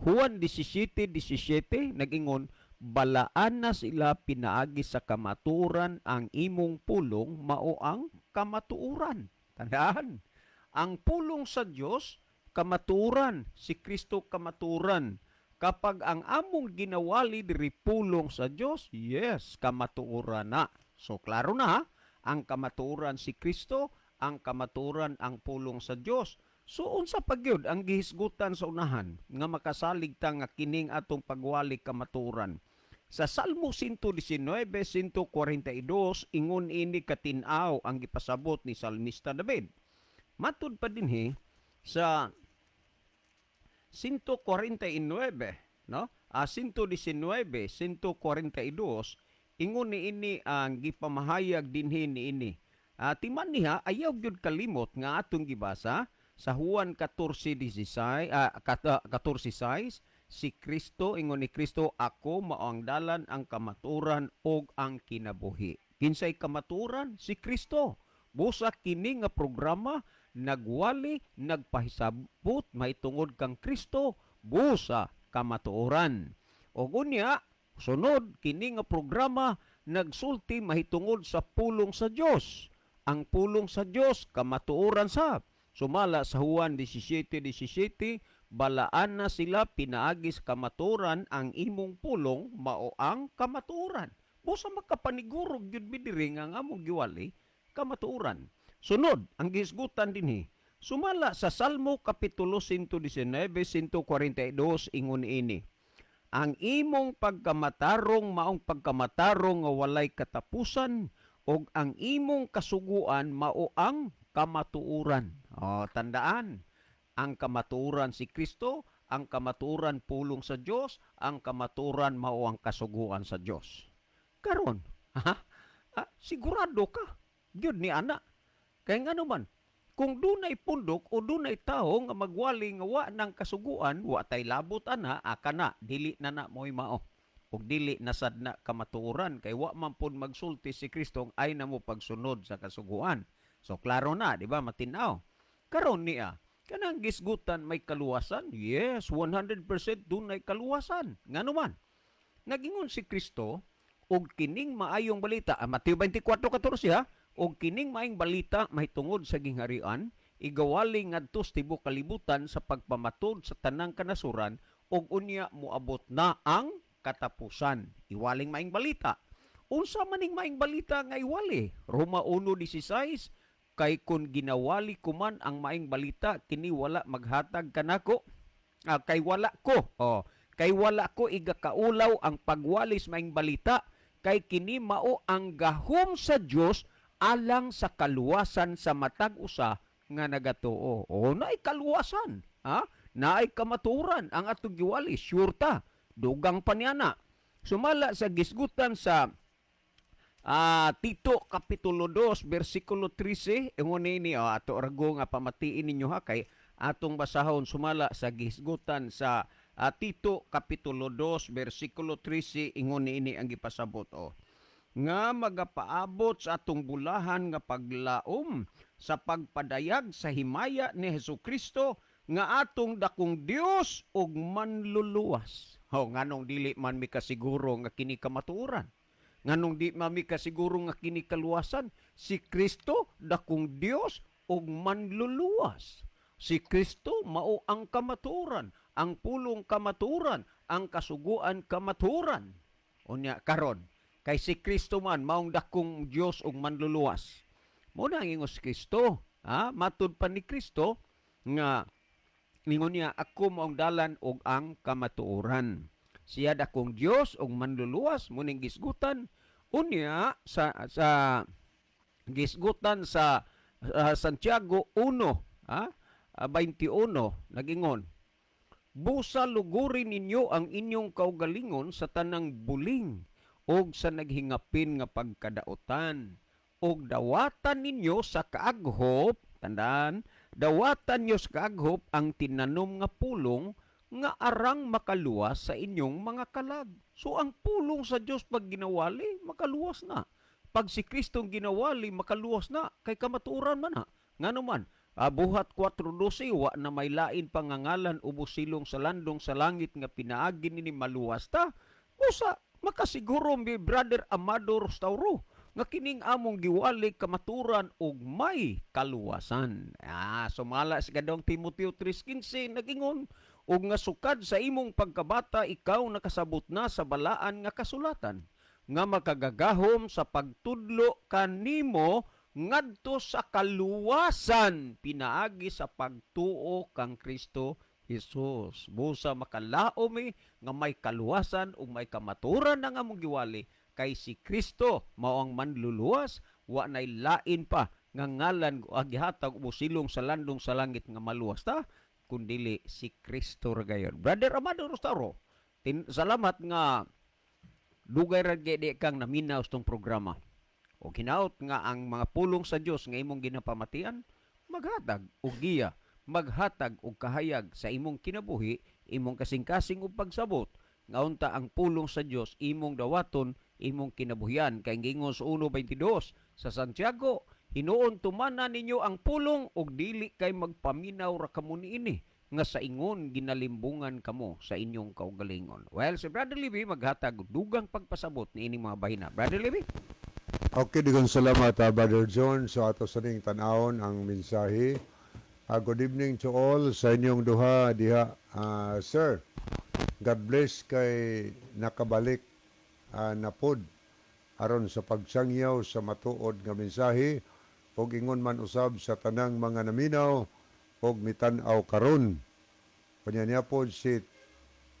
Juan 17:17 nag-ingon, "Balaan na sila pinaagi sa kamatuoran, ang imong pulong mao ang kamatuoran." Tandaan, ang pulong sa Dios kamatuoran, si Kristo kamatuoran. Kapag ang among ginawali diri pulong sa Dios, yes, kamatuoran na. So klaro na ha? Ang kamatuoran si Kristo, ang kamatuoran ang pulong sa Dios. So unsa pa gyud ang gihisgutan sa unahan nga makasalig ta nga kining atong pagwali kamatuoran? Sa Salmo 119, 142, ingon ini katin-aw ang gipasabot ni Salmista David. Matud pa dinhi sa 149, no? 119, 142, ingon ni ini ang gipamahayag dinhi ni ini. Timan niya, ayaw gyud kalimot nga atong gibasa sa Juan 14:16, 14:6, si Kristo, ingon ni Kristo, "Ako mao ang dalan, ang kamatuoran ug ang kinabuhi." Kinsay kamatuoran? Si Kristo. Busa kini nga programa nagwali, nagpahisabot mahitungod kang Kristo, busa kamatuoran. Ug unya, sunod, kini nga programa nagsulti mahitungod sa pulong sa Dios. Ang pulong sa Dios kamatuoran sa sumala sa Juan 17:17, "Balaan na sila pinaagi sa kamatuoran, ang imong pulong mao ang kamatuoran." Busa makapaniguro gyud mi diri nga ang among giwali kamatuoran. Sunod, ang gihisgutan dinhi sumala sa Salmo kapitulo 119, 142, ingon ini, "Ang imong pagkamatarong maong pagkamatarong nga walay katapusan ug ang imong kasuguan mao ang kamatuoran." Oh, tandaan. Ang kamatuoran si Kristo, ang kamatuoran pulong sa Dios, ang kamatuoran mao ang kasuguan sa Dios. Karon, ha? Sigurado ka. Gyud ni ana. Kay ngano man, Kung dunay pundok o dunay tawo nga magwali nga wa ng kasuguan, wa tay labot ana, aka na, dili na na mo'y mao. Ug dili na sad na kamatuoran kay wa man pud magsulti si Kristo ay na mo pagsunod sa kasuguan. So klaro na, di ba? Matinaw. Karon niya, kanang gisgutan may kaluwasan? Yes, 100% dunay kaluwasan. Ngano man? Nagingon si Kristo og kining maayong balita, Mateo 24:14 ha, og kining maayong balita mahitungod sa gingharian, igawali ngadto sa tibuok kalibutan sa pagpamatud sa tanang kanasuran ug unya moabot na ang katapusan. Iwaling maayong balita. Unsa maning maayong balita nga iwali? Roma 1:16, kay kun ginawali ko man ang maayong balita, kini wala maghatag kanako. Kay wala ko. Oh, kay wala ko igakaulaw ang pagwalis maayong balita, kay kini mao ang gahom sa Dios alang sa kaluwasan sa matag usa nga nagatuo. Oh, naay kaluwasan, ha? Naay kamaturan ang atong giwali, sure ta. Dugang pa niya na. Sumala sa gisgutan sa Tito kapitulo 2 bersikulo 13, ingon ni, oh, ato rago nga pamatiin ninyo ha, kay atong basahon sumala sa gisgutan sa Tito kapitulo 2 bersikulo 13, ingon niini ang gipasabot, oh, nga magapaabot sa atong bulahan nga paglaom sa pagpadayag sa himaya ni Hesus Kristo nga atong dakong Dios ug manluluwas. Ho, nganong dili man mi kasiguro nga kini kamatuoran? Nganong di man mi kasiguro nga kini kaluwasan? Si Kristo dakong Dios ug manluluwas. Si Kristo mao ang kamatuoran, ang pulong kamatuoran, ang kasuguan kamatuoran. Unya karon, kay si Kristo man maong dakong Dios ug manluluwas. Mo na ang ingos Kristo, ha? Matud pa ni Kristo nga ningon niya, "Ako maong dalan ug ang kamatuoran." Siya dakong Dios ug manluluwas muning gisgutan. Unya sa gisgutan sa Santiago 1, ha? 21, nagingon, "Busa luguri ninyo ang inyong kaugalingon sa tanang buling ug sa naghingapin nga pagkadaotan, ug dawatan ninyo sa kaaghop," tandaan, "dawatan ninyo sa kaaghop ang tinanom nga pulong nga arang makaluwas sa inyong mga kalag." So ang pulong sa Dios, pag ginawali, makaluwas na. Pag si Kristong ginawali, makaluwas na kay kamatuoran man na. Ngano man, Buhat 4:12, wa na may lain pangangalan ubos silong sa landong sa langit nga pinaagi nini maluwas ta. Usa makasiguro mi, Brother Amado Restauro, nga kining among giwali kamaturan ug may kaluwasan. Sumala sa gadong Timoteo 3:15, nagingon ug nga sukad sa imong pagkabata ikaw nakasabot na sa balaan nga kasulatan nga makagagahom sa pagtudlo kanimo ngadto sa kaluwasan pinaagi sa pagtuo kang Kristo Jesus. Busa makalaom mi nga may kaluwasan ug may kamaturan ang among giwali kay si Kristo mao ang manluluwas, wa nay lain pa nga ngalan gihatag o silong sa landong sa langit nga maluwas ta kundili si Kristo ra gayon. Brother Amado Rostauro, salamat nga dugay ra gyud di kang naminaw sa tong programa. O hinaot nga ang mga pulong sa Dios nga imong ginapamatian maghatag og giya, maghatag og kahayag sa imong kinabuhi, imong kasing-kasing ug pagsabot nga unta ang pulong sa Dios imong dawaton, imong kinabuhian, kay giingon sa 1:22 sa Santiago, "Hinuon tumana ninyo ang pulong ug dili kay magpaminaw ra kamo niini nga sa ingon ginalimbungan kamo sa inyong kaugalingon." Well, si Brother Libby maghatag og dugang pagpasabot niining mga bahina. Brother Libby? Okay, daghang salamat, Brother John. So ato sa ning tan-awon ang mensahe. Good evening to all sa inyong duha diha. Sir, God bless kay nakabalik na pod aron sa pagsangyaw sa matuod nga mensahe ug ingon man usab sa tanang mga naminaw ug mitan-aw karon. Kanya niya pod si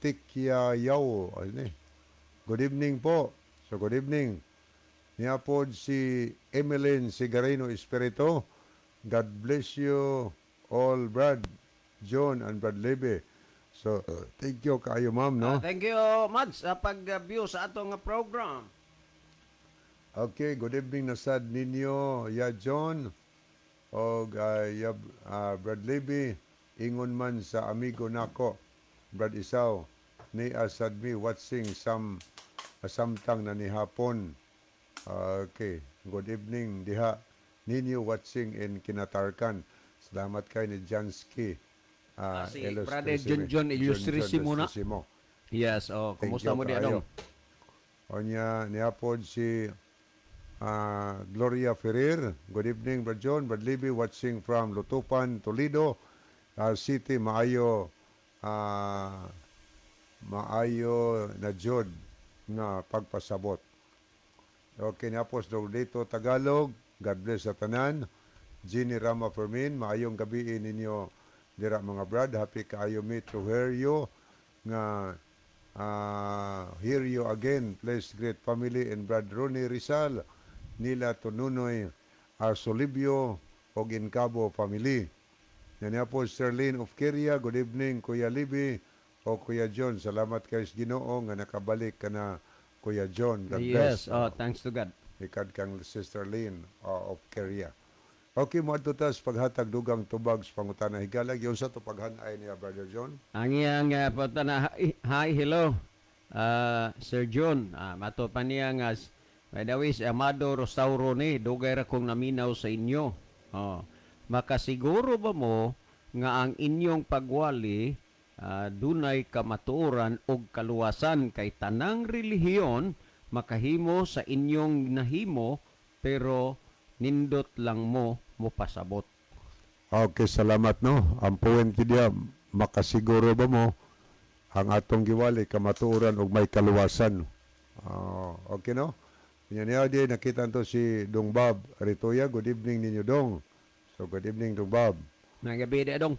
Tikya Yaw. Ano ni? Good evening po. So good evening. Niya pod si Emeline Sigarino Espiritu. God bless you all, Brad John and Brad Lebe. So, thank you kaayo, ma'am, no? Thank you, Mads, sa pag-view sa atong program. Okay, good evening na sad ninyo, ya John. Og Brad Levy, ingon man sa amigo nako, Brad Isaw, ni asad mi watching some samtang na nihapon. Okay, good evening diha ninyo watching in Kinatarkan. Salamat kay ni Jansky. Si Brother John John Ilustrisimo na. Ilustrisimo. Yes, oh, Thank kumusta you mo di kaayo. anong? Onya niapod si Gloria Ferrer. Good evening, Brad John. Brad Libby watching from Lutupan, Toledo City. Maayo na jud nga pagpasabot. Okay, niapos dito Tagalog. God bless sa tanan. Jenny Rama Fermin, maayong gabi ninyo dira mga brad. Happy kaayo me to hear you nga hear you again. Bless great family and Brad Ronnie Rizal, nila Tununoy Arsolibio og Incabo family. Yan po, Sterlin of Kiria. Good evening, Kuya Libby o Kuya John. Salamat kay sa Ginoo nga nakabalik ka na, Kuya John. God bless. Yes, oh, thanks to God. Ikad kang Sister Lynn of Korea. Okay, mo adto tas paghatag dugang tubag sa pangutana, higala. Giunsa to paghanay niya, Brother John? Ang iyang na hi, hi, hello. Sir John, mato pa niya nga by the way, si Amado Rosauro ni dugay ra kong naminaw sa inyo. Oh. Makasiguro ba mo nga ang inyong pagwali dunay kamatuoran og kaluwasan kay tanang relihiyon makahimo sa inyong nahimo pero nindot lang mo mopasabot? Okay, salamat, no. Ang point diya, makasiguro ba mo ang atong giwali kamatuoran ug may kaluwasan? Ah, okay, no? Yan niya di nakita to si Dong Bob Ritoya. Good evening ninyo, Dong. So good evening, Dong Bob. Nagabi di dong.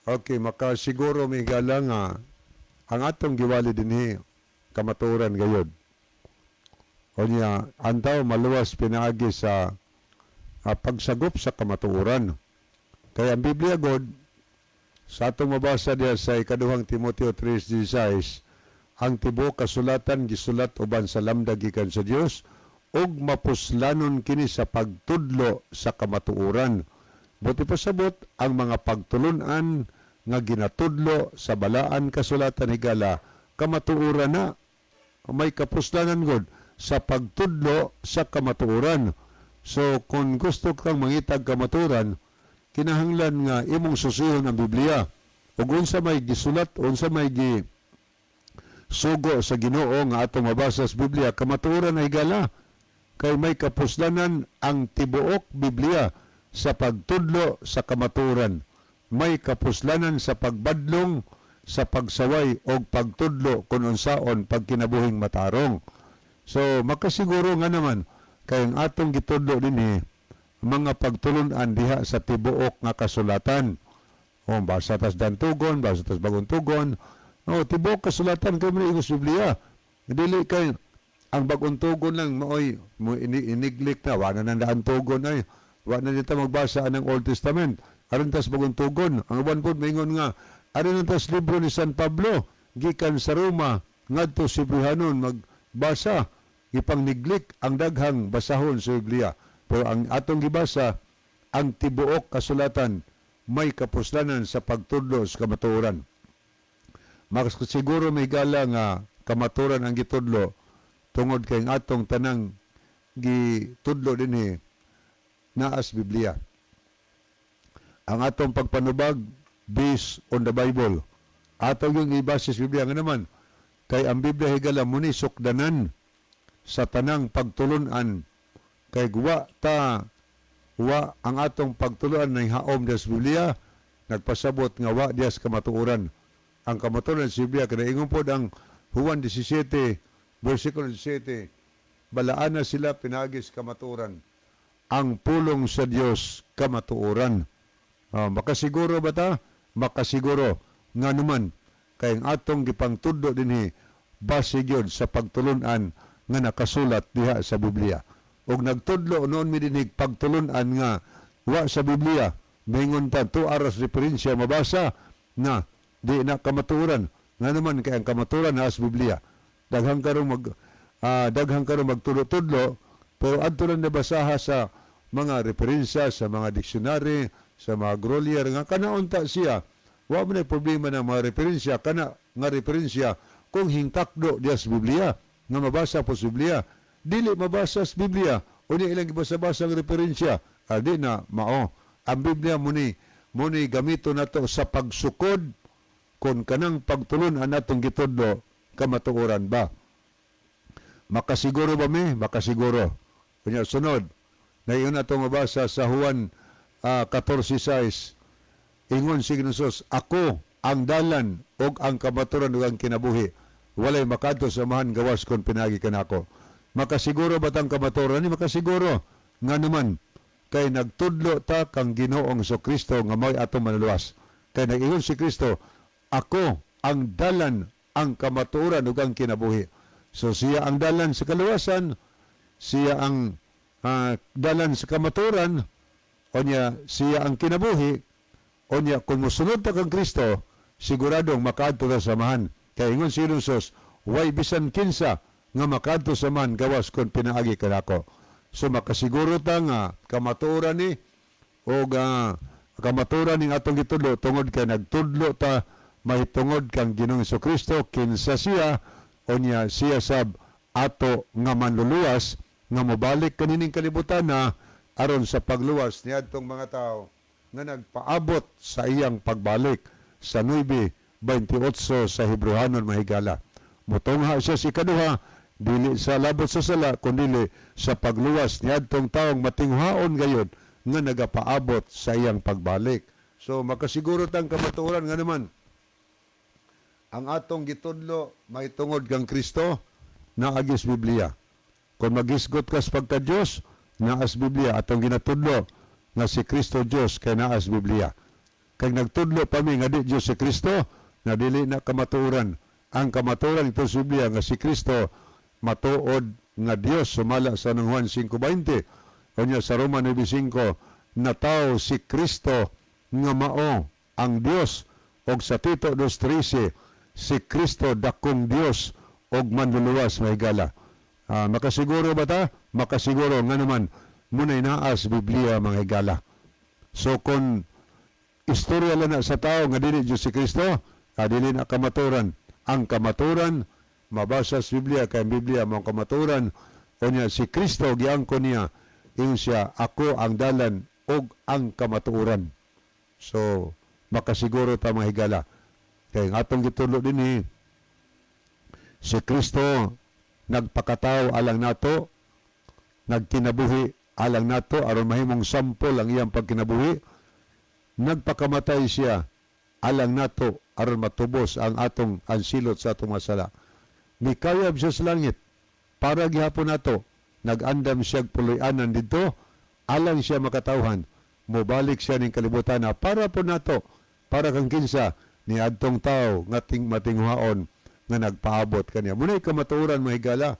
Okay, makasiguro mi higala nga ang atong giwali dinhi kamatuoran gayod. Unya, ang tao maluwas pinaagi sa pagsagop sa kamatuoran. Kaya ang Biblia God, sa atong mabasa diya sa ikaduhang Timoteo 3:16, ang tibuok kasulatan gisulat uban sa lamdag gikan sa Dios ug mapuslanon kini sa pagtudlo sa kamatuoran. Buot ipasabot, ang mga pagtulunan nga ginatudlo sa balaan kasulatan, higala, kamatuoran na, may kapuslanan god sa pagtudlo sa kamatuoran. So kung gusto kang mangitag kamatuoran, kinahanglan nga imong susihon ang Biblia. Ug unsa may gisulat, unsa may gi sugo sa Ginoo nga atong mabasa sa Biblia, kamatuoran na, higala. Kay may kapuslanan ang tibuok Biblia sa pagtudlo sa kamatuoran. May kapuslanan sa pagbadlong, sa pagsaway o pagtudlo kung unsaon pagkinabuhing matarong. So makasiguro nga naman kay ang atong gitudlo dinhi mga pagtulunan diha sa tibuok nga kasulatan. O basa tas dantugon, basa tas bagong tugon. O tibuok kasulatan kay mo sa Biblia. Dili kay ang bagong tugon lang maoy mo ini-neglect na wa na nang daan tugon ay wa na dito magbasa ng Old Testament. Aron tas bagong tugon. Ang uban pod maingon nga aron tas libro ni San Pablo gikan sa Roma ngadto si Brihanon magbasa, ipang neglect ang daghang basahon sa Biblia. Pero ang atong gibasa ang tibuok kasulatan, may kapuslanan sa pagtudlo sa kamatuoran. Makasiguro may gala nga kamatuoran ang gitudlo tungod kay ang atong tanang gitudlo dinhi naas Biblia. Ang atong pagpanubag based on the Bible. Atong yung ibase sa Biblia nga naman kay ang Biblia, higala, muni sukdanan sa tanang pagtulunan kay guwa ta wa ang atong pagtulunan ng haom diya sa Biblia, nagpasabot nga wa diya sa kamatuoran. Ang kamatuoran sa Biblia kada ingon pod ang Juan 17 versikulo 17, balaan na sila pinaagi sa kamatuoran. Ang pulong sa Dios kamatuoran. Makasiguro ba ta? Makasiguro nga naman kay ang atong gipangtudlo dinhi base gyud sa pagtulunan nga nakasulat diha sa Biblia. Og nagtudlo noon mi dinhi pagtulunan nga wa sa Biblia, maingon ta 2 hours referensya mabasa na di na kamatuoran. Nga naman kay ang kamatuoran naa sa Biblia. Daghang karon magtudlo-tudlo pero adto lang nabasaha sa Mga referensya sa mga dictionary, sa mga Grolier, nga kanaunta siya. Wa man ay problema ng mga referensya, kana nga referensya kung hingtakdo diya sa Biblia, nga mabasa po sa Biblia. Dili mabasa sa Biblia, unya ilang gibasa-basa ang referensya, di na mao. Ang Biblia mo ni gamito nato sa pagsukod kung kanang pagtulon-an natong gitudlo kamatuoran ba. Makasiguro ba mi? Makasiguro. Kunya sunod, nayon ato mabasa sa Juan 14:6. Ingon si Jesus, "Ako ang dalan ug ang kamatuoran ug ang kinabuhi. Walay makadto sa Amahan gawas kon pinagi kanako." Makasiguro ba tang kamatuoran ni? Makasiguro. Nga naman, kay nagtudlo ta kang Ginoong Kristo nga mao'y atong manluwas. Kay nag-ingon si Kristo, "Ako ang dalan, ang kamatuoran ug ang kinabuhi." So siya ang dalan sa kaluwasan, siya ang dalan sa kamatuoran, onya siya ang kinabuhi, onya kung mosunod ta kang Kristo, siguradong makaadto ta sa Amahan. Kay ingon si Jesus, "Way bisan kinsa nga makaadto sa Amahan gawas kon pinaagi kanako." So makasiguro ta nga kamatuoran ni o kamatuoran ning atong gitudlo tungod kay nagtudlo ta mahitungod kang Ginoong Kristo, kinsa siya, onya siya sab ato nga manluluwas nga mobalik kanining kalibutan na aron sa pagluwas niadtong mga tao nga nagpaabot sa iyang pagbalik sa 9:28 sa Hebrehanon, mahigala. Mutungha siya si kaduha dili sa labot sa sala kundili sa pagluwas niadtong taong matinghaon gayud nga nagapaabot sa iyang pagbalik. So makasiguro tang kamatuoran nga naman ang atong gitudlo mahitungod kang Kristo naagi sa Biblia. Kung magisgot ka sa pagka-Diyos, naa sa Biblia. Atong ginatudlo nga si Kristo Diyos kay naa sa Biblia. Kay nagtudlo pa mi nga di Diyos si Kristo, na dili na kamatuoran. Ang kamatuoran ito sa Biblia nga si Kristo matuod nga Dios sumala sa nang Juan 5:20. Unya sa Roma 9:5, natawo si Kristo nga mao ang Dios, og sa Tito 2:13, si Kristo dakong Dios og manluluwas, mahigala. Makasiguro ba ta? Makasiguro nga naman munay naa sa Biblia, mga higala. So kung istorya lang na sa tao nga dili Diyos si Kristo, dili na kamaturan. Ang kamaturan mabasa sa Biblia kay ang Biblia mao ang kamaturan. Unya si Kristo giangko niya, ingon siya, "Ako ang dalan ug ang kamatuoran." So makasiguro ta, mga higala. Kay ang atong gitudlo dinhi, si Kristo nagpakatao alang nato, nagkinabuhi alang nato aron mahimong sampol ang iyang pagkinabuhi, nagpakamatay siya alang nato aron matubos ang atong ang silot sa atong mga sala. Mikayab siya sa langit para gihapon nato, nag-andam siya puloy-anan didto alang siya makatawhan. Mobalik siya ning kalibutan na para po nato, para kang kinsa ni adtong tao nga ting matinghaon nga nagpaabot kaniya. Muna'y kamatuoran, mahigala.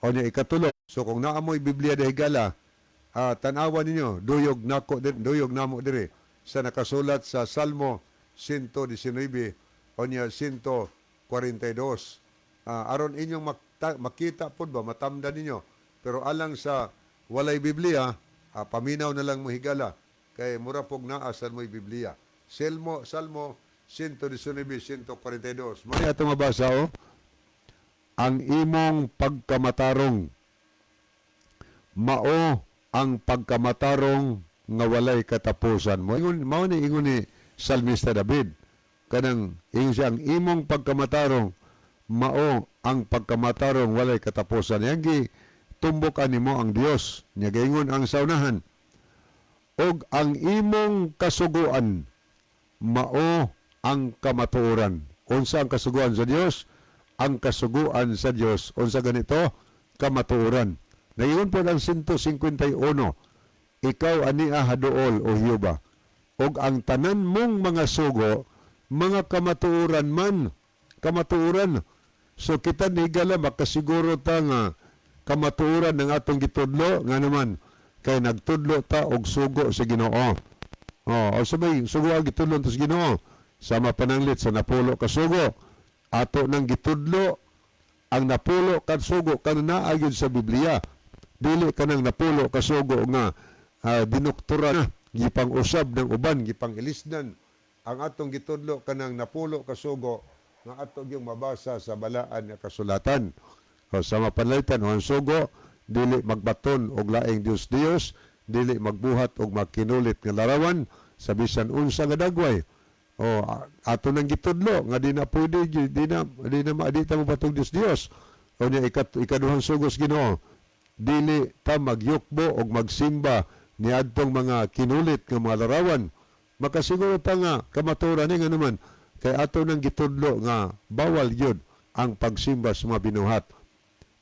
O niya ikatulo. So kung naa mo'y Biblia, higala, tan-awan ninyo, duyog nako duyog namo diri sa nakasulat sa Salmo 119 o niya 142. Aron inyong makita pod ba, matamdan ninyo. Pero alang sa walay Biblia, paminaw na lang mo, higala, kay mura pog naa sa mo'y Biblia. Salmo 119, 142. Mo ni ato mabasa oh. "Ang imong pagkamatarong mao ang pagkamatarong nga walay katapusan." Mo ingon mao ni ingon ni Salmista David. Kanang ingon siya, "Ang imong pagkamatarong mao ang pagkamatarong walay katapusan." Yang gi tumbok ani mo ang Dios. Nya gaingon ang saunahan, "Og ang imong kasuguan mao ang kamatuoran." Unsa ang kasuguan sa Dios? Ang kasuguan sa Dios unsa ganito? Kamatuoran. Naingon po ng 151, "Ikaw ania haduol, o Jehova, og ang tanan mong mga sugo mga kamatuoran man." Kamatuoran. So kita ni higala makasiguro ta nga kamatuoran ng atong gitudlo nga naman kay nagtudlo ta og sugo sa Ginoo. Oh, o sabay sugo ang gitudlo sa Ginoo. Sama pananglit sa 10 ka sugo. Ato nang gitudlo ang 10 ka sugo kanang naa gyud sa Biblia. Dili kanang 10 ka sugo nga Dinuktura na, gipang-usab ng uban, gipang-ilisdan ang atong gitudlo kanang 10 ka sugo nga ato gyung mabasa sa balaan nga kasulatan. O, sa mapanalitan, ang sugo, dili magbaton og laing Dios Dios, dili magbuhat og makinulit nga larawan sa bisan unsa nga dagway. O ato nang gitudlo nga di na pwede, di na ta mobatong Dios Dios. O niya ikaduhang sugos Ginoo, dili ta magyukbo og magsimba niadtong mga kinulit nga mga larawan. Makasiguro ta nga kamaturan ni nga naman kay ato nang gitudlo nga bawal gyud ang pagsimba sa mga binuhat.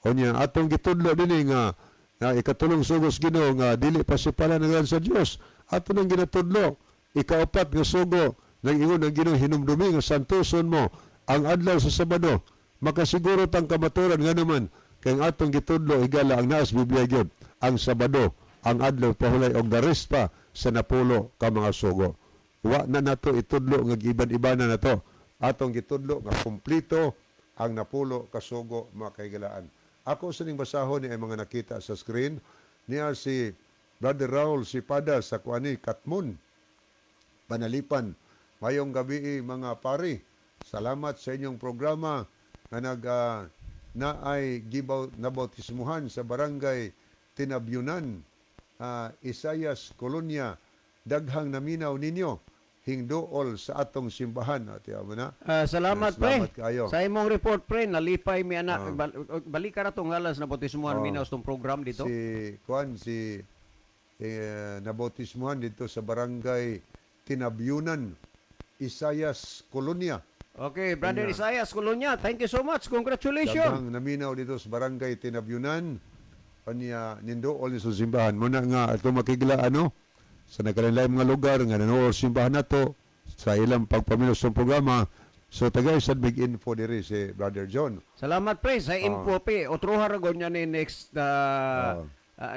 O niya atong gitudlo dinhi nga ikatulong sugos Ginoo nga dili pasipala ng sa Dios. Ato nang ginatudlo. Ikaapat nga sugo, nang ingon ang Ginoo, hinumdumi nga santoson mo ang adlaw sa Sabado. Makasiguro tang kamaturan nga naman kay ang atong gitudlo, higala, ang naas Biblia gyud, ang Sabado ang adlaw pahulay og the pa sa 10 ka mga sugo. Wa na nato itudlo nga giiban-iba na nato. Atong gitudlo nga kumplito ang 10 ka sugo, mga kahigalaan. Ako sa ning basahon ni ay mga nakita sa screen niya, si Brother Raul Sipada sa kuani Katmon, Panalipan. Mayong gabi, mga pari. Salamat sa inyong programa nga nag naay gibaw nabautismuhan sa barangay Tinabyunan, Isayas Colonia. Daghang naminaw ninyo. Hingduol sa atong simbahan. Ati mo na. Salamat, pre. Salamat kaayo. Sa imong report, pre, nalipay mi ana. Balik ka ra tong ngalan sa nabautismuhan, minaw sa tong program dito. Si kuan si nabautismuhan dito sa barangay Tinabyunan, Isayas Colonia. Okay, Brother Isaias Colonia, thank you so much. Congratulations. Daghang naminaw dito sa barangay Tinabyunan. Kanya nindool ni sa simbahan. Muna nga ato makigla ano sa nagkalain mga lugar nga nanool simbahan nato sa ilang pagpaminaw sa programa. So tagay sad big info diri si Brother John. Salamat, pre, sa info pre. Otroha ra gud niya ni next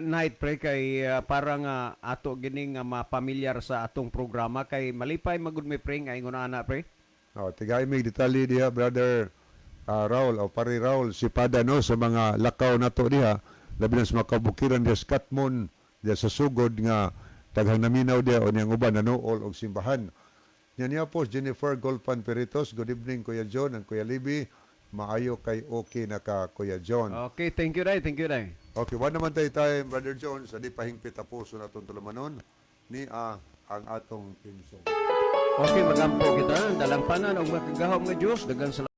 night, pre, kay para nga ato gining nga mapamilyar sa atong programa kay malipay magud mi, pre, nga ingon ana, pre. Oh, tagay may detalye diha, Brother Raul o Pare Raul Sipada, no, sa mga lakaw nato diha, labi na sa mga kabukiran diha sa Katmon, diha sa Sugod nga daghang naminaw diha o niyang uban nanool og simbahan. Nya niya po Jennifer Golpan Peritos, good evening Kuya John and Kuya Libby. Maayo kay okay na ka, Kuya John. Okay, thank you dai, thank you dai. Okay, wa naman tayo time, Brother John, sa di pahingpit tapuso na itong tulumanon ni ang atong team song. Okay, magampo kita. Dalampanan og makagahom nga Dios, daghang salamat.